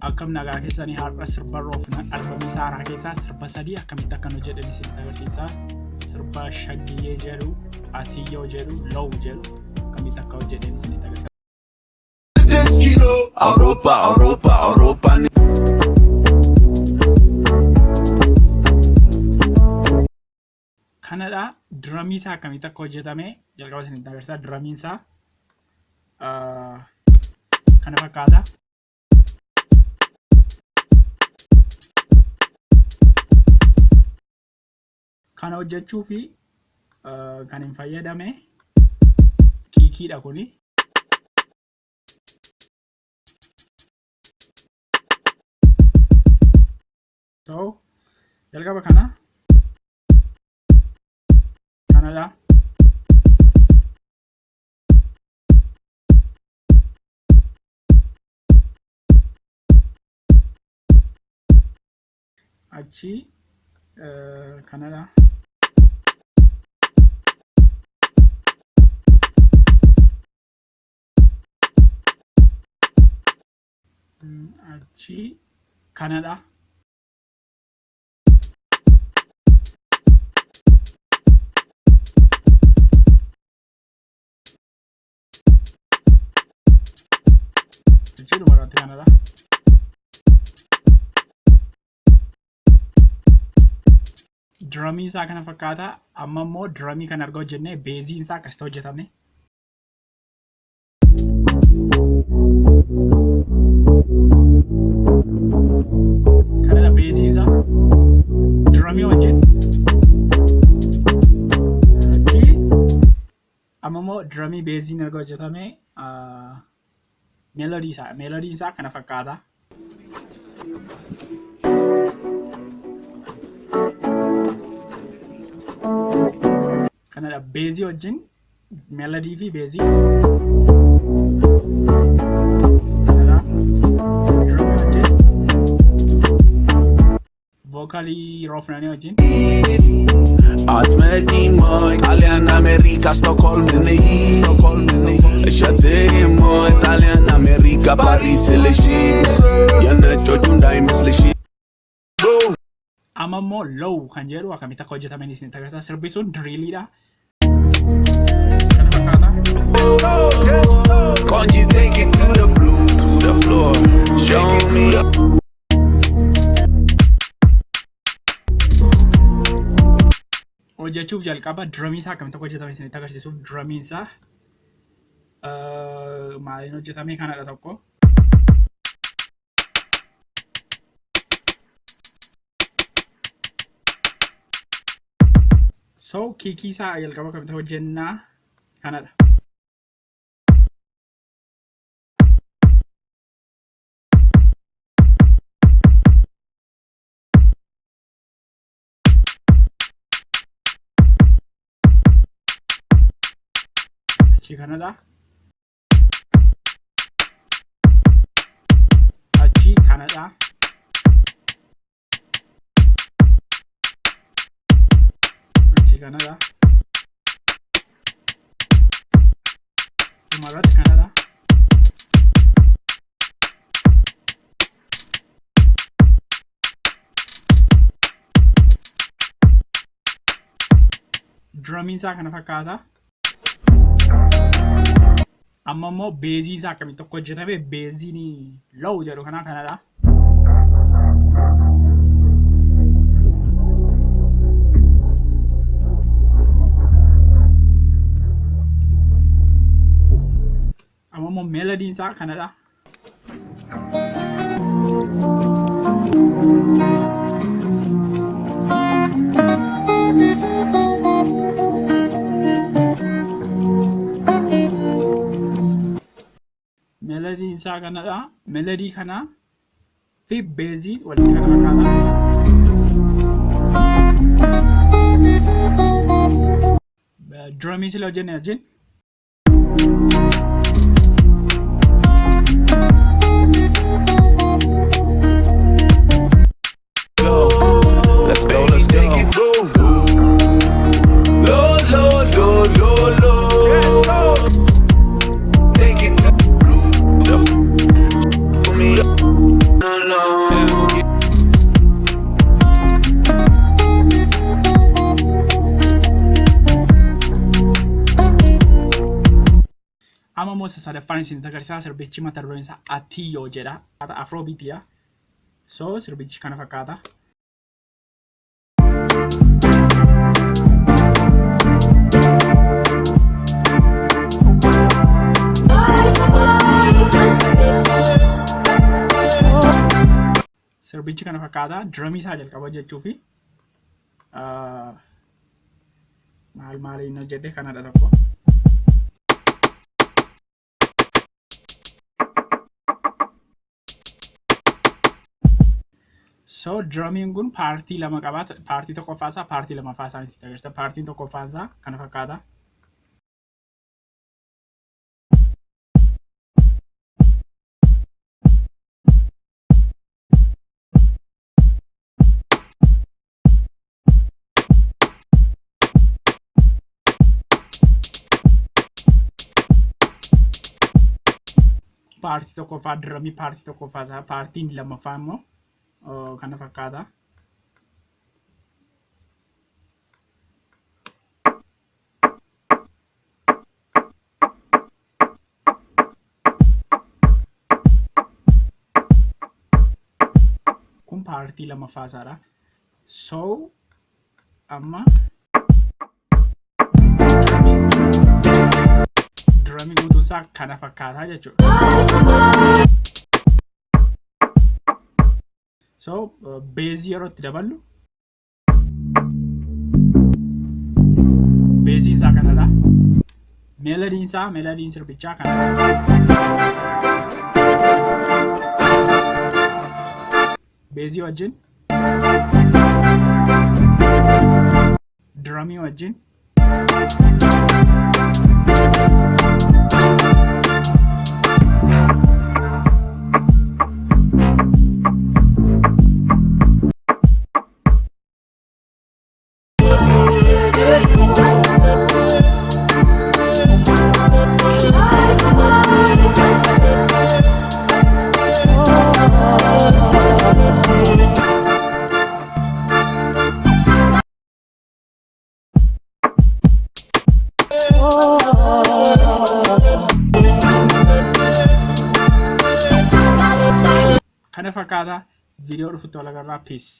Akkam nagaa keessanii? Har'a sirba Roofnaan albamii saaraa keessaa sirba sadii akkamitti akkan hojjedhan isinitti agarsiisa. Sirba Shaggiyyee jedhu, Atiyyoo jedhu, Low jedhu akkamitti akka hojjedhan isinitti agarsiisa. Awurooppaa, Awurooppaa, Awurooppaa. Kanadha, diramii isaa akkamitti akka hojjetame jalqaba isinitti agarsiisa. Diramiin isaa kana fakkaata. Kana hojjechuu fi kan hin fayyadame kiikiidha kuni. So jalqaba kana kanadha. Achi kanadha. Achi kanadha. Achi dhumarratti kanadha. Diramii isaa kana fakkaata. Amma immoo diramii kana erga hojjennee beeziin isaa akkasitti hojjetame. Kanadha beeziin isaa. Diramii wajjin. Achi amma immoo diramii beeziin erga hojjetame meelodii isaa meelodiin isaa kana fakkaata. Kanadha beezii wajjin, meelodii fi beezii. Kanadha. Diramii wajjin. Vokalii Roofnanii wajjin. አትመጪም ወይ? ጣሊያን፣ አሜሪካ፣ ስቶክሆልም ነይ፣ ስቶክሆልም ነይ፣ እሸቴም ወይ? ጣሊያን፣ አሜሪካ፣ ፓሪስ ስልሽ የነጮቹ እንዳይመስልሽ። Amma immoo Low kan jedhu akkamitti akka hojjetaman isinitti agarsiisa. Sirbi sun diriiliidha. Kana fakkaata. ቆንጂ take it to the floor, to the floor, show me. Hojjechuuf jalqaba diramii isaa akkamitti akka hojjetame isinitti agarsiisuuf, diramiin isaa maaliin hojjetame? Kanadha tokko. So kiikii isaa jalqaba akkamitti hojjennaa? Kanadha. Achii kanadha. Achii kanadha. Achii kanadha. Dhumarratti kanadha. Diramiin isaa kana fakkaata. Amma immoo beezii isaa akkamitti akka hojjetame, beeziin Low jedhu kanaa kanadha. Amma immoo meelodiin isaa kanadha. Melodiin isaa kanadha. Melodii kana fi beezii walitti kana fakkaata. Diramii sila hojjenne wajjin. Let's go, let's go. Low, low, low, low, low. Take it to the me. sadaffaan isin agarsiisa. Sirbichi mata dureen isaa Atiyyoo jedha. Afrobeatiidha. So sirbichi kana fakkaata. Sirbichi kana fakkaata. Diramii isaa jalqaba hojjechuu fi maal maaliin hojjedhe kanadha tokko. So diramiin kun paartii lama qaba. Paartii tokkoffaa isaa paartii lamaffaa isaa sitti agarsiisa. Paartiin tokkoffaan isaa kana fakkaata. Paartii tokkoffaa diramii paartii tokkoffaa isaa paartiin lammaffaa immoo kana fakkaata. Kun paartii lammaffaa isaadha. So amma diramii guutuun isaa kana fakkaataa jechuudha. So beezii yeroo itti daballu beeziin isaa kanadha. Meeladiin isaa meeladiin sirbichaa kanadha. Beezii wajjin diramii wajjin Kana fakkaata viidiyoo dhufutti wal agarraa peace.